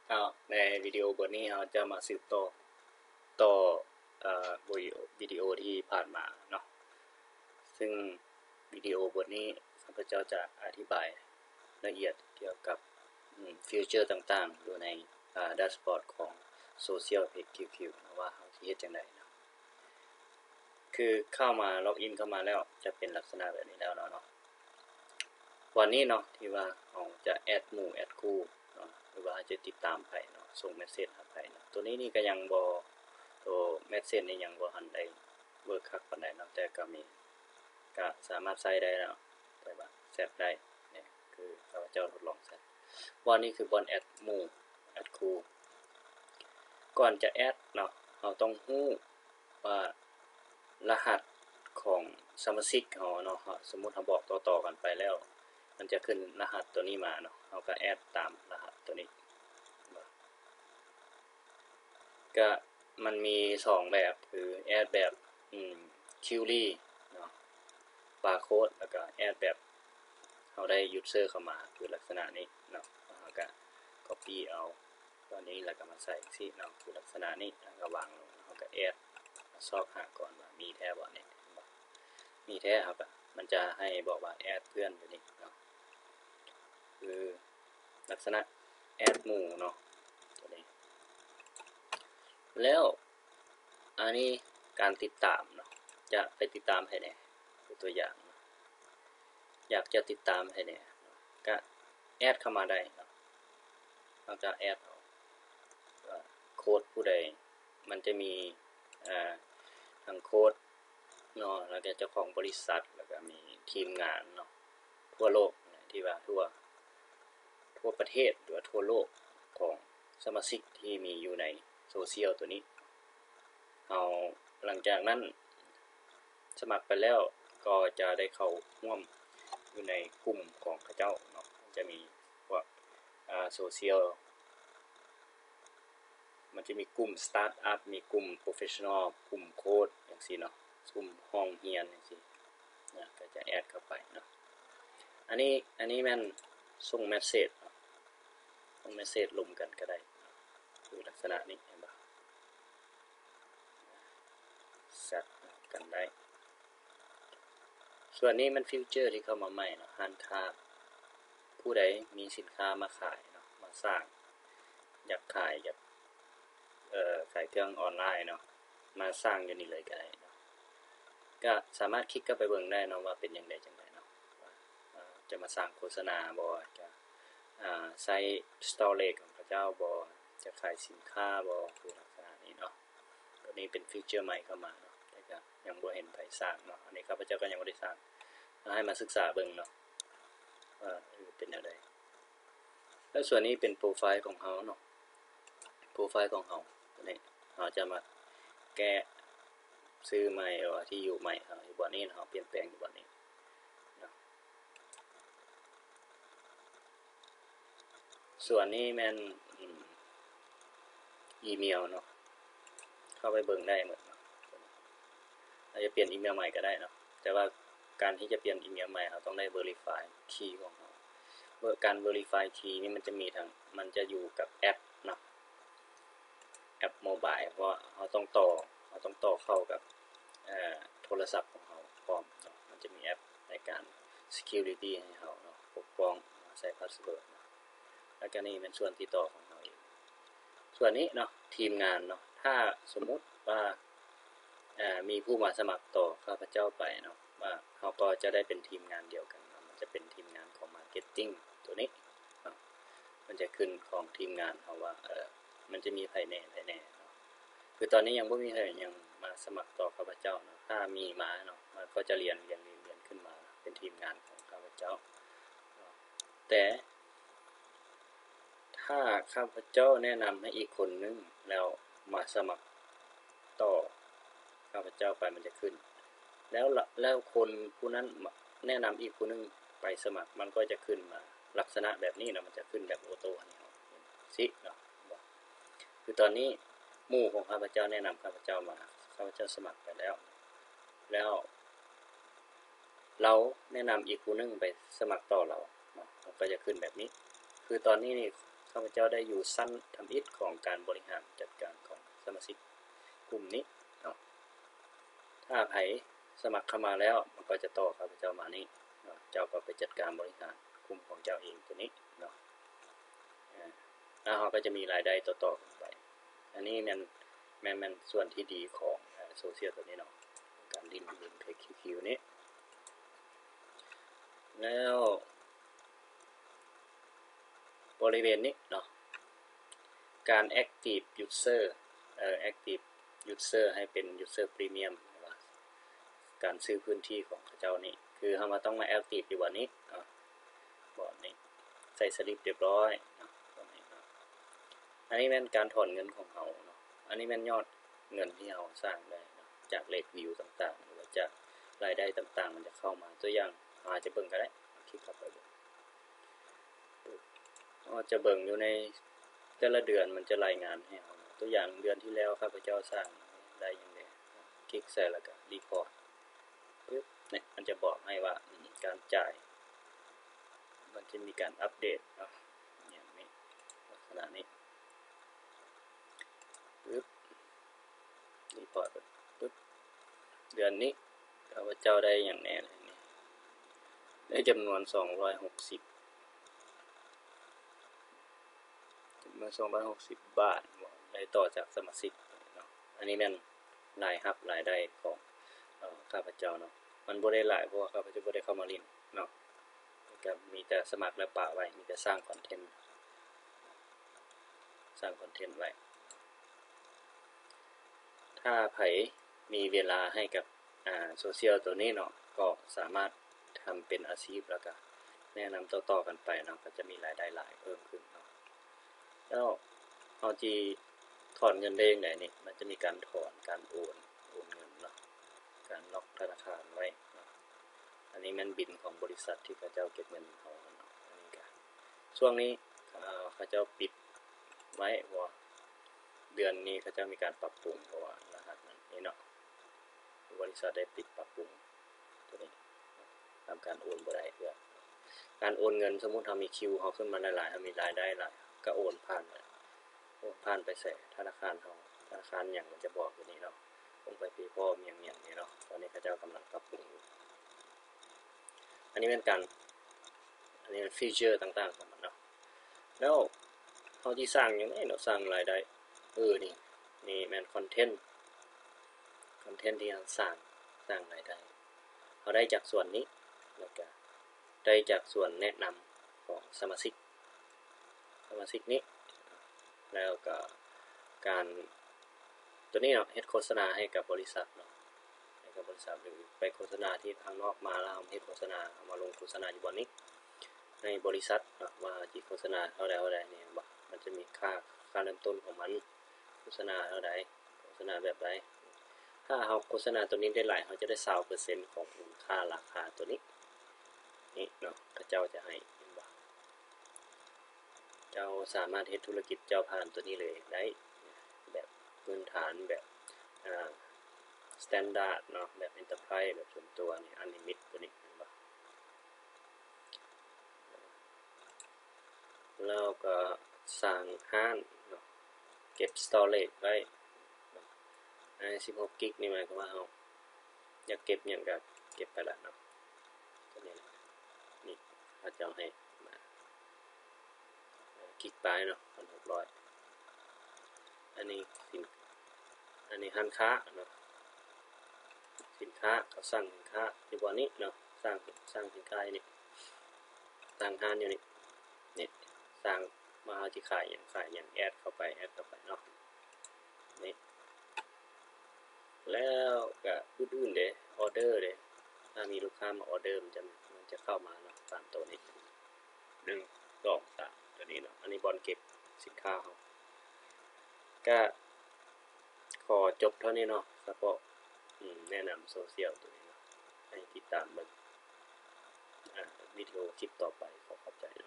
ເອົາ ໃນວິດີໂອບົດນີ້ເຮົາຈະມາສືບຕໍ່ ຕໍ່ ເອີ ວິດີໂອ ວິດີໂອທີ່ຜ່ານມາເນາະ ຊຶ່ງວິດີໂອບົດນີ້ຂ້າພະເຈົ້າຈະອະທິບາຍລະອຽດກ່ຽວກັບ ອືມ ຟີເຈີຕ່າງໆ ຢູ່ໃນ ອາ ແດັຊບອດຂອງ Social Page ຄິວຄິວ ເນາະ ວ່າເຮົາຊິເຮັດຈັ່ງໃດເນາະ. ຄືເຂົ້າມາ ລັອກອິນເຂົ້າມາແລ້ວ ຈະເປັນລັກສະນະແບບນີ້ແລ້ວເນາະ ເນາະ. ວັນນີ້ເນາະ ທີ່ວ່າເຮົາຈະແອັດໝູ່ແອັດຄູ່ເນາະ ຫຼືວ່າຈະຕິດຕາມໃຜເນາະ ສົ່ງເມສເສດຫາໃຜເນາະ. ໂຕນີ້ນີ້ກໍຍັງບໍ່ ໂຕເມສເສດນີ້ຍັງບໍ່ທັນໄດ້ເວີກຄັກປານໃດເນາະ ແຕ່ກໍມີ ກໍສາມາດໃຊ້ໄດ້ເນາະ ແບບວ່າແຊັດໄດ້ ນີ້ຄືຂ້າພະເຈົ້າທົດລອງໃຊ້. ບ່ອນນີ້ຄືບ່ອນແອັດໝູ່ແອັດຄູ່. ກ່ອນຈະແອັດເນາະ ເຮົາຕ້ອງຮູ້ ວ່າລະຫັດຂອງສະມາຊິກເຮົາເນາະ ສົມມຸດເຮົາບອກຕໍ່ໆກັນໄປແລ້ວ ມັນຈະຂຶ້ນລະຫັດໂຕນີ້ມາເນາະ ເຮົາກໍແອັດຕາມລະຫັດໂຕນີ້ ກໍມັນມີສອງແບບ ຄືແອັດແບບ ອືມ ຄິວຣີເນາະ ບາໂຄດ ແລ້ວກໍແອັດແບບເຮົາໄດ້ຢູເຊີເຂົ້າມາ ຄືລັກສະນະນີ້ເນາະ ເຮົາກໍກັອບປີ້ເອົາ ຕົວນີ້ແລ້ວກໍມາໃສ່ຈັ່ງຊີ້ເນາະ ຄືລັກສະນະນີ້ ແລ້ວກໍວາງລົງ ເຮົາກໍແອັດ ຊອກຫາກ່ອນວ່າມີແທ້ບໍ່ນີ້ ເຫັນບໍ່ ມີແທ້ ເຮົາກໍ ມັນຈະໃຫ້ບອກວ່າແອັດເພື່ອນຢູ່ນີ້ເນາະ ຄືລັກສະນະແອັດໝູ່ເນາະ ຕົວນີ້ ແລ້ວອັນນີ້ການຕິດຕາມເນາະ ຈະໄປຕິດຕາມໃຜແດ່ ຍົກຕົວຢ່າງເນາະ ຢາກຈະຕິດຕາມໃຜແດ່ ກະແອັດເຂົ້າມາໄດ້ເນາະ ເຮົາກະແອັດເອົາ ວ່າໂຄດຜູ້ໃດ ມັນຈະມີ ເອີ ທັງໂຄດເນາະ ແລ້ວກະເຈົ້າຂອງບໍລິສັດ ແລ້ວກະມີທີມງານເນາະ ທົ່ວໂລກ ທີ່ວ່າທົ່ວ ທົ່ວປະເທດ ຫຼືວ່າທົ່ວໂລກຂອງສະມາຊິກທີ່ມີຢູ່ໃນໂຊຊຽວໂຕນີ້ ເຮົາ ຫຼັງຈາກນັ້ນ ສະໝັກໄປແລ້ວກໍຈະໄດ້ເຂົ້າຮ່ວມຢູ່ໃນກຸ່ມຂອງເຂົາເຈົ້າເນາະ ຈະມີພວກ ອາ ໂຊຊຽວ ມັນຈະມີກຸ່ມສະຕາດອັບ ມີກຸ່ມໂປຣເຟສຊັນນໍ ກຸ່ມໂຄດ ຈັ່ງຊີ້ເນາະ ກຸ່ມຫ້ອງຮຽນຈັ່ງຊີ້ນະ ກໍຈະແອັດເຂົ້າໄປເນາະ. ອັນນີ້ ອັນນີ້ແມ່ນສົ່ງເມສເສດເນາະ ສົ່ງເມສເສດລົມກັນກໍໄດ້ ຄືລັກສະນະນີ້ ເຫັນບໍ່? ແຊັດກັນໄດ້. ສ່ວນນີ້ແມ່ນຟີເຈີທີ່ເຂົ້າມາໃໝ່ເນາະ ຮ້ານຄ້າ ຜູ້ໃດມີສິນຄ້າມາຂາຍເນາະ ມາສ້າງ ຢາກຂາຍ ຢາກ ເອີ ຂາຍເຄື່ອງອອນລາຍເນາະ ມາສ້າງຢູ່ນີ້ເລີຍກໍໄດ້ເນາະ ກໍສາມາດຄລິກເຂົ້າໄປເບິ່ງໄດ້ເນາະ ວ່າເປັນຈັ່ງໃດຈັ່ງໃດເນາະ ວ່າ ເອີ ຈະມາສ້າງໂຄສະນາບໍ່ ຈະ ອາ ໃຊ້ສະຕໍເຣຈຂອງເຂົາເຈົ້າບໍ່ ຈະຂາຍສິນຄ້າບໍ່ ຄືລັກສະນະນີ້ເນາະ. ຕົວນີ້ເປັນຟີເຈີໃໝ່ເຂົ້າມາເນາະ ແຕ່ກໍຍັງບໍ່ເຫັນໃຜສ້າງເນາະ ອັນນີ້ຂ້າພະເຈົ້າກໍຍັງບໍ່ໄດ້ສ້າງ ເຮົາໃຫ້ມາສຶກສາເບິ່ງເນາະ ວ່າ ເອີ ເປັນແນວໃດ. ແລ້ວສ່ວນນີ້ເປັນໂປຣໄຟຂອງເຮົາເນາະ ໂປຣໄຟຂອງເຮົາ ຕົວນີ້ເຮົາຈະມາແກ້ຊື່ໃໝ່ ຫຼືວ່າທີ່ຢູ່ໃໝ່ເຮົາຢູ່ບ່ອນນີ້ເນາະ ເຮົາປ່ຽນແປງຢູ່ບ່ອນນີ້ເນາະ. ສ່ວນນີ້ແມ່ນ ອືມ ອີເມວເນາະ ເຂົ້າໄປເບິ່ງໄດ້ໝົດເນາະ ອາດຈະປ່ຽນອີເມວໃໝ່ກໍໄດ້ເນາະ ແຕ່ວ່າການທີ່ຈະປ່ຽນອີເມວໃໝ່ ເຮົາຕ້ອງໄດ້ເວລີຟາຍຄີຂອງເຮົາ ເພາະການເວລີຟາຍຄີນີ້ມັນຈະມີທັງ ມັນຈະຢູ່ກັບແອັບເນາະ ແອັບໂມບາຍ ເພາະວ່າເຮົາຕ້ອງຕໍ່ ເຮົາຕ້ອງຕໍ່ເຂົ້າກັບ ເອີ ໂທລະສັບຂອງເຮົາພ້ອມເນາະ ມັນຈະມີແອັບໃນການ security ໃຫ້ເຮົາເນາະ ປົກປ້ອງ ໃສ່ພາສເວີດເນາະ ແລ້ວກະນີ້ແມ່ນສ່ວນຕິດຕໍ່ຂອງເຮົາເອງ. ສ່ວນນີ້ເນາະ ທີມງານເນາະ ຖ້າສົມມຸດວ່າ ເອີ ມີຜູ້ມາສະໝັກຕໍ່ຂ້າພະເຈົ້າໄປເນາະ ວ່າເຮົາກໍຈະໄດ້ເປັນທີມງານດຽວກັນເນາະ ມັນຈະເປັນທີມງານຂອງ marketing ຕົວນີ້ເນາະ ມັນຈະຂຶ້ນຂອງທີມງານເຮົາວ່າ ເອີ ມັນຈະມີໃຜແດ່ ໃຜແດ່ເນາະ. ຄືຕອນນີ້ຍັງບໍ່ມີໃຜຍັງມາສະໝັກຕໍ່ຂ້າພະເຈົ້າເນາະ ຖ້າມີມາເນາະ ມັນກໍຈະລຽນ ລຽນ ລຽນ ລຽນຂຶ້ນມາເປັນທີມງານຂອງຂ້າພະເຈົ້າເນາະ ແຕ່ ຖ້າຂ້າພະເຈົ້າແນະນຳໃຫ້ອີກຄົນໜຶ່ງແລ້ວມາສະໝັກຕໍ່ຂ້າພະເຈົ້າໄປ ມັນຈະຂຶ້ນ ແລ້ວ ແລ້ວຄົນຜູ້ນັ້ນແນະນຳອີກຜູ້ໜຶ່ງໄປສະໝັກ ມັນກໍຈະຂຶ້ນມາລັກສະນະແບບນີ້ເນາະ ມັນຈະຂຶ້ນແບບໂອໂຕ້ໃຫ້ເຮົາເຫັນຊີ້ເນາະ. ຄືຕອນນີ້ໝູ່ຂອງຂ້າພະເຈົ້າແນະນຳຂ້າພະເຈົ້າມາ ຂ້າພະເຈົ້າສະໝັກໄປແລ້ວ ແລ້ວ ລາວແນະນຳອີກຜູ້ໜຶ່ງໄປສະໝັກຕໍ່ລາວເນາະ ມັນກໍຈະຂຶ້ນແບບນີ້. ຄືຕອນນີ້ນີ້ ຂ້າພະເຈົ້າໄດ້ຢູ່ຊັ້ນທຳອິດຂອງການບໍລິຫານຈັດການຂອງສະມາຊິກກຸ່ມນີ້ເນາະ. ຖ້າໃຜສະໝັກເຂົ້າມາແລ້ວ ມັນກໍຈະຕໍ່ຂ້າພະເຈົ້າມານີ້ເນາະ, ເຈົ້າກໍໄປຈັດການບໍລິຫານກຸ່ມຂອງເຈົ້າເອງຕົວນີ້ເນາະ. ອາ ແລ້ວເຮົາກໍຈະມີລາຍໄດ້ຕໍ່ໆກັນໄປ. ອັນນີ້ແມ່ນ ແມ່ນ ແມ່ນສ່ວນທີ່ດີຂອງ ອາ ໂຊຊຽວຕົວນີ້ເນາະ, ການຫຼິ້ນ ຫຼິ້ນເພຈຄິວຄິວນີ້. ແລ້ວບໍລິເວນນີ້ເນາະ, ການແອັກຕີບຢູເຊີ ເອີ ແອັກຕີບຢູເຊີໃຫ້ເປັນຢູເຊີພຣີມຽມ ຫຼືວ່າການຊື້ພື້ນທີ່ຂອງເຂົາເຈົ້ານີ້ ຄືເຮົາມາ ຕ້ອງມາແອັກຕີບຢູ່ບ່ອນນີ້ເນາະ, ບ່ອນນີ້ໃສ່ສະລິບຮຽບຮ້ອຍເນາະ, ບ່ອນນີ້ເນາະ. ອັນນີ້ແມ່ນການຖອນເງິນຂອງເຮົາເນາະ, ອັນນີ້ແມ່ນຍອດເງິນທີ່ເຮົາສ້າງໄດ້ເນາະ ຈາກເລດວິວຕ່າງໆ ຫຼືວ່າຈາກລາຍໄດ້ຕ່າງໆ ມັນຈະເຂົ້າມາ. ຕົວຢ່າງ ເຮົາອາດຈະເບິ່ງກໍໄດ້, ຄລິກເຂົ້າໄປເບິ່ງ. ເຮົາອາດຈະເບິ່ງຢູ່ໃນແຕ່ລະເດືອນ ມັນຈະລາຍງານໃຫ້ເຮົາ. ຕົວຢ່າງເດືອນທີ່ແລ້ວ ຂ້າພະເຈົ້າສ້າງໄດ້ຫຍັງແດ່, ຄລິກໃສ່ແລ້ວກໍຣີພອດ ປຶບ ນີ້ ມັນຈະບອກໃຫ້ວ່າ ອາ ການຈ່າຍ ມັນຈະມີການອັບເດດເນາະ ຢ່າງນີ້ ລັກສະນະນີ້ ປຶບ ຣີພອດ ປຶບ ເດືອນນີ້ ຂ້າພະເຈົ້າໄດ້ຫຍັງແດ່ນີ້ ໄດ້ຈຳນວນສອງຮ້ອຍຫົກສິບ ຈຳນວນສອງຮ້ອຍຫົກສິບບາດ ໄດ້ຕໍ່ຈາກສະມາຊິກເນາະ. ອັນນີ້ແມ່ນລາຍຮັບລາຍໄດ້ຂອງ ເອີ ຂ້າພະເຈົ້າເນາະ, ມັນບໍ່ໄດ້ຫຼາຍ ເພາະວ່າຂ້າພະເຈົ້າບໍ່ໄດ້ເຂົ້າມາຫຼິ້ນເນາະ, ກໍມີແຕ່ສະໝັກແລ້ວປະໄວ້, ມີແຕ່ສ້າງຄອນເທັນ ສ້າງຄອນເທັນໄວ້. ຖ້າໃຜມີເວລາໃຫ້ກັບ ອາ ໂຊຊຽວໂຕນີ້ເນາະ ກໍສາມາດທຳເປັນອາຊີບ ແລ້ວກະແນະນຳຕໍ່ໆກັນໄປເນາະ, ກໍຈະມີລາຍໄດ້ຫຼາຍເພີ່ມຂຶ້ນເນາະ. ແລ້ວເຮົາຊິຖອນເງິນໄດ້ຈັ່ງໃດນີ້? ມັນຈະມີການຖອນ, ການໂອນ, ໂອນເງິນເນາະ, ການລັອກທະນາຄານໄວ້ເນາະ. ອັນນີ້ແມ່ນບິນຂອງບໍລິສັດທີ່ເຂົາເຈົ້າເກັບເງິນເຮົາເນາະ. ອັນນີ້ກະ ຊ່ວງນີ້ ເຂົາເຈົ້າປິດໄວ້ ເພາະວ່າເດືອນນີ້ເຂົາເຈົ້າມີການປັບປຸງ ເພາະວ່າລະຫັດມັນນີ້ເນາະ ບໍລິສັດໄດ້ປິດປັບປຸງໂຕນີ້ ທຳການໂອນບໍ່ໄດ້ເທື່ອ. ການໂອນເງິນ ສົມມຸດເຮົາມີຄິວເຮົາຂຶ້ນມາຫຼາຍໆ ເຮົາມີລາຍໄດ້ຫຼາຍ ກໍໂອນຜ່ານ ໂອນຜ່ານໄປໃສ່ທະນາຄານເຮົາ ທະນາຄານຫຍັງມັນຈະບອກຢູ່ນີ້ເນາະ, ລົງໄປ PayPal ຫຍັງໆນີ້ເນາະ. ຕອນນີ້ເຂົາເຈົ້າກຳລັງປັບປຸງຢູ່. ອັນນີ້ແມ່ນການ ອັນນີ້ແມ່ນຟີເຈີຕ່າງໆຂອງມັນເນາະ. ແລ້ວເຮົາຊິສ້າງຫຍັງແດ່ເນາະ ສ້າງລາຍໄດ້? ເອີ ນີ້ ນີ້ແມ່ນຄອນເທັນ ຄອນເທັນທີ່ເຮົາສ້າງ ສ້າງລາຍໄດ້ ເຮົາໄດ້ຈາກສ່ວນນີ້ ແລ້ວກະໄດ້ຈາກສ່ວນແນະນຳຂອງສະມາຊິກ ສະມາຊິກນີ້ ແລ້ວກະການ ໂຕນີ້ເນາະ ເຮັດໂຄສະນາໃຫ້ກັບບໍລິສັດເນາະ ໃຫ້ກັບບໍລິສັດ ຫຼືໄປໂຄສະນາທີ່ທາງນອກມາ ແລ້ວເຮັດໂຄສະນາ ເອົາມາລົງໂຄສະນາຢູ່ບ່ອນນີ້ ໃຫ້ບໍລິສັດເນາະ ວ່າເຮົາຊິໂຄສະນາເທົ່າໃດເທົ່າໃດນີ້ ເຫັນບໍ່? ມັນຈະມີຄ່າ ຄ່າເລີ່ມຕົ້ນຂອງມັນ ໂຄສະນາເທົ່າໃດ ໂຄສະນາແບບໃດ. ຖ້າເຮົາໂຄສະນາໂຕນີ້ໄດ້ຫຼາຍ ເຮົາຈະໄດ້ຊາວເປີເຊັນຂອງມູນຄ່າລາຄາໂຕນີ້ ນີ້ເນາະ ເຂົາເຈົ້າຈະໃຫ້ ເຫັນບໍ່? ເຈົ້າສາມາດເຮັດທຸລະກິດເຈົ້າຜ່ານໂຕນີ້ເລີຍໄດ້ ແບບພື້ນຖານ ແບບ ອາ ສະແຕນດາດເນາະ ແບບເອັນເຕີໄພຣ ແບບສ່ວນຕົວນີ້ ອັນລິມິດໂຕນີ້ ເຫັນບໍ່? ແລ້ວກໍສ້າງຮ້ານເນາະ ເກັບສະຕໍເຣຈໄວ້ເນາະ ໃນສິບຫົກກິກນີ້ ໝາຍຄວາມວ່າເຮົາຢາກເກັບຫຍັງກໍເກັບໄປລະເນາະ ໂຕນີ້ ນີ້ເຂົາເຈົ້າໃຫ້ມາ ກິກປາຍເນາະ ພັນຫົກຮ້ອຍ. ອັນນີ້ສິນ ອັນນີ້ຮ້ານຄ້າເນາະ ສິນຄ້າ ເຂົາສັ່ງສິນຄ້າຢູ່ບ່ອນນີ້ເນາະ ສ້າງ ສ້າງສິນຄ້າຢູ່ນີ້ ຕັ້ງຮ້ານຢູ່ນີ້ ນີ້ ສ້າງມາ ເຮົາຊິຂາຍຫຍັງ ຂາຍຫຍັງ ແອັດເຂົ້າໄປ ແອັດເຂົ້າໄປເນາະ ນີ້. ແລ້ວກະອື່ນໆເດ ອໍເດີເດ ຖ້າມີລູກຄ້າມາອໍເດີ ມັນຈະ ມັນຈະເຂົ້າມາເນາະ ສາມໂຕນີ້ ໜຶ່ງ ສອງ ສາມ ໂຕນີ້ເນາະ. ອັນນີ້ບ່ອນເກັບສິນຄ້າເຮົາ ກະຂໍຈົບເທົ່ານີ້ເນາະ ສະເພາະ ອາ ແນະນຳໂຊຊຽວໂຕນີ້ເນາະ ໃຫ້ຕິດຕາມເບິ່ງ ອາ ວິດີໂອຄລິບຕໍ່ໄປ. ຂໍຂອບໃຈເນາະ.